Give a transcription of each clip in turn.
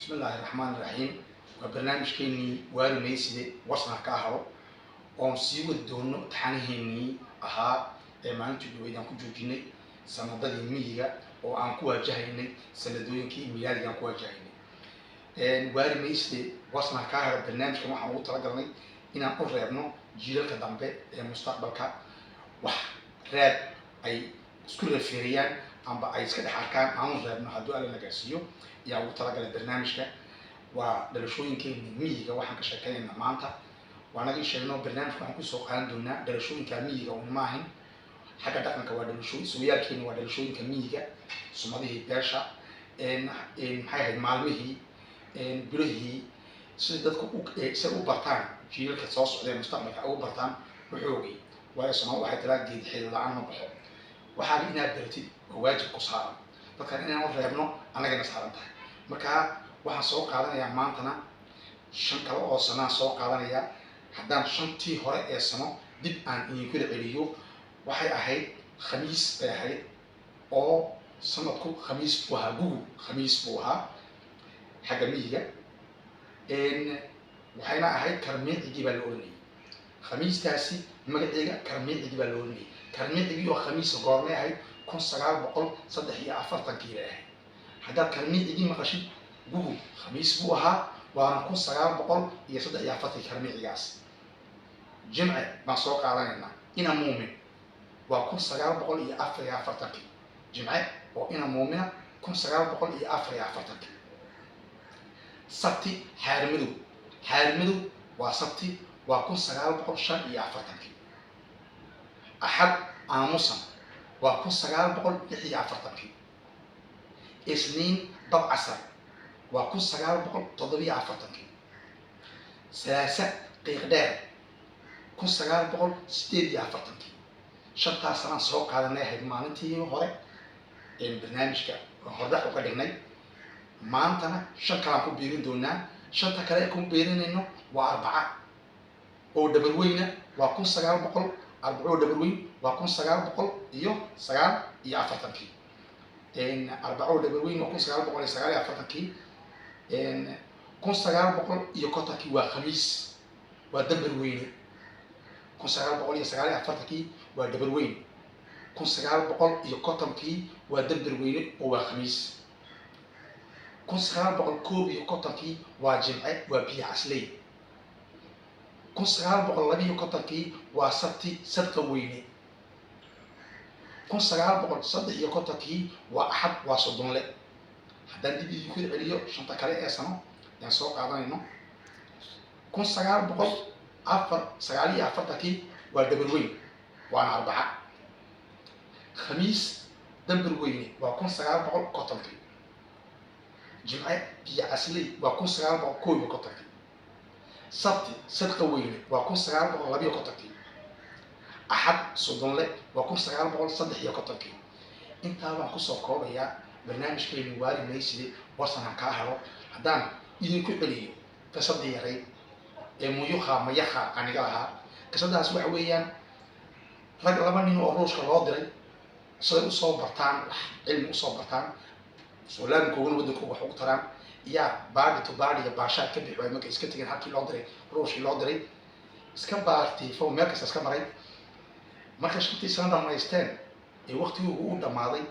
Bismi illaahi raxmaan raxiim. Waa barnaamijkeenii Waari Mayside Warsana Kaa Haro, oon sii wadi doono taxanaheenii ahaa ee maalintii dhaweyd aan ku joojinay sanadadii miyiga oo aan ku waajahaynay sanadooyinkii milaadiga aan ku waajahaynay. Waari Mayside Warsana Kaa Haro, barnaamijkan waxaan ugu talagalnay inaan u reebno jiilalka dambe ee mustaqbalka wax raad ay isku referiyaan amba ay iska dhex arkaan aanu reebno, hadduu Alla na gaarsiiyo ayaa ugu talagalay barnaamijka. Waa dhalashooyinkeeni miyiga waxaan ka sheekeynayna maanta. Waa naga sheegno, barnaamijka waxaan kusoo qaadan doonaa dhalashooyinka miyiga un maahin, xagga dhaqanka waa dhalashooyin, sooyaalkeeni waa dhalashooyinka miyiga, sumadihii beesha, maxay ahayd, maalmihii, bilihii, sida dadku say u bartaan, jiilalka soo socdee mustaqbalka ay u bartaan waxoogay. Waayo, Somaali waxay tiraa, "Geed xidid la-aan ma baxo." Waxaana inaad baratid waa waajib ku saaran dadkan, inaan u reebno annagana saaran tahay. Marka waxaan soo qaadanayaa maantana shan kale oo sanaan soo qaadanayaa. Haddaan shantii hore ee sano dib aan idinkula celiyo, waxay ahayd Khamiis bay ahayd oo sanadku Khamiis buu ahaa, gugu Khamiis buu ahaa xagga miyiga, waxayna ahayd Karmiicigii baa la oranayay. Khamiistaasi magaceega Karmiicigii baa la oranayay. Karmiicigii oo Khamiisa goormay ahayd? 1943-kii bay ahayd. Haddaad Karmiicigii maqashid, gugu Khamiis buu ahaa, waana 1943-kii Karmiicigaas. Jimce baan soo qaadanaynaa, Ina Muumin, waa 1944-kii. Jimce oo Ina Muumina, 1944-kii. Sabti Xaarmadow, Xaarmadow waa sabti, waa 1945-kii. Axad Aamusan waa 1946-kii. Isniin Dabcasar waa 1947-kii. Salaasa Qiiq Dheer, 1948-kii. Shantaas sanaan soo qaadanay ahayd maalintii hore barnaamijka hordhac uga dhignay. Maantana shan kalaan ku biirin doonaa. Shanta kale ee ku biirinayno waa Arbaca oo Dhabarweyna, waa 1900. Arbaco oo Dhabarweyn waa 1949-kii. Arbaco oo Dhabarweyn waa 1949-kii. 1950-kii waa Khamiis, waa Dambarweyne. 1949-kii waa Dhabarweyn. 1950-kii waa Dambarweyne oo waa Khamiis. 1951-kii waa Jimce, waa Biyo Casley. 1952-kii waa Sabti, Sadqa Weyne. 1953-kii waa Axad, waa Sodonle. Haddaan dib idinku celiyo shanta kale ee sano ayaan soo qaadanayno, 1949-kii waa Dhabarweyn, waana Arbaca. Khamiis Dambarweyne waa 1950-kii. Jimce Biyo Casley waa 1951-kii. Sabti Sadqa Weyne waa 1952-kii. Axad Sodonle waa 1953-kii. Intaa baan kusoo koobayaa barnaamijkeeni Waari Mayside Warsan Ha Kaa Haro. Haddaan idinku celiyo qisadii yarayd ee muyuqa mayaqa aniga lahaa, qisadaas waxa weeyaan rag, laba nin oo Ruushka loo diray siday usoo bartaan wax cilmi, usoo bartaan soolaamkoogana waddankooga wax ugu taraan, yaa baadhi to baadhi iyo baashaad ka bixi waay. Markay iska tegeen halkii loo diray, Ruushkii loo diray, iska baartiifo, meel kasta iska maray. Markay shantii sano dhamaysteen ee waktigoogu u dhammaaday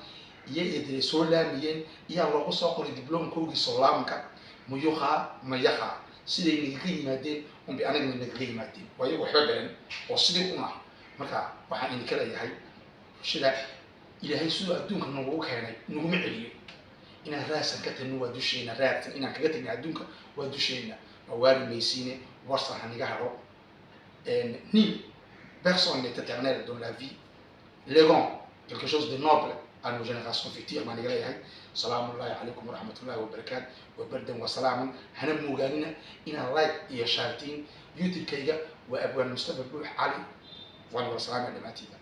iyo eedilay soo laamiyeen, iyaa loogu soo qoray dibloomkoogii soolaamanka. Muyuqa mayaqa siday nagaga yimaadeen unbay anagana nagaga yimaadeen, waa iyagu waxba beran oo sidii una. Marka waxaan idinka leeyahay bulshada, Ilaahay siduu adduunka nagu keenay naguma celiyo. Inaan raadsan ka tagno waa dusheena, raadsan inaan kaga tagna adduunka waa dusheena. Waa Waari Maysiine Warsan Haniga Haro. Ni personne n'est éternel dans la vie. Léguons quelque chose de noble à nos générations futures baan iga leeyahay. Salaamu ullahi calaykum waraxmat ullahi wabarakaat, wabardan wasalaaman. Hana moogaanina inaad like iyo shaartiin. YouTube-kayga waa Abwaan Mustafa Buux Cali. Waan wada salaamaya dhammaantiida.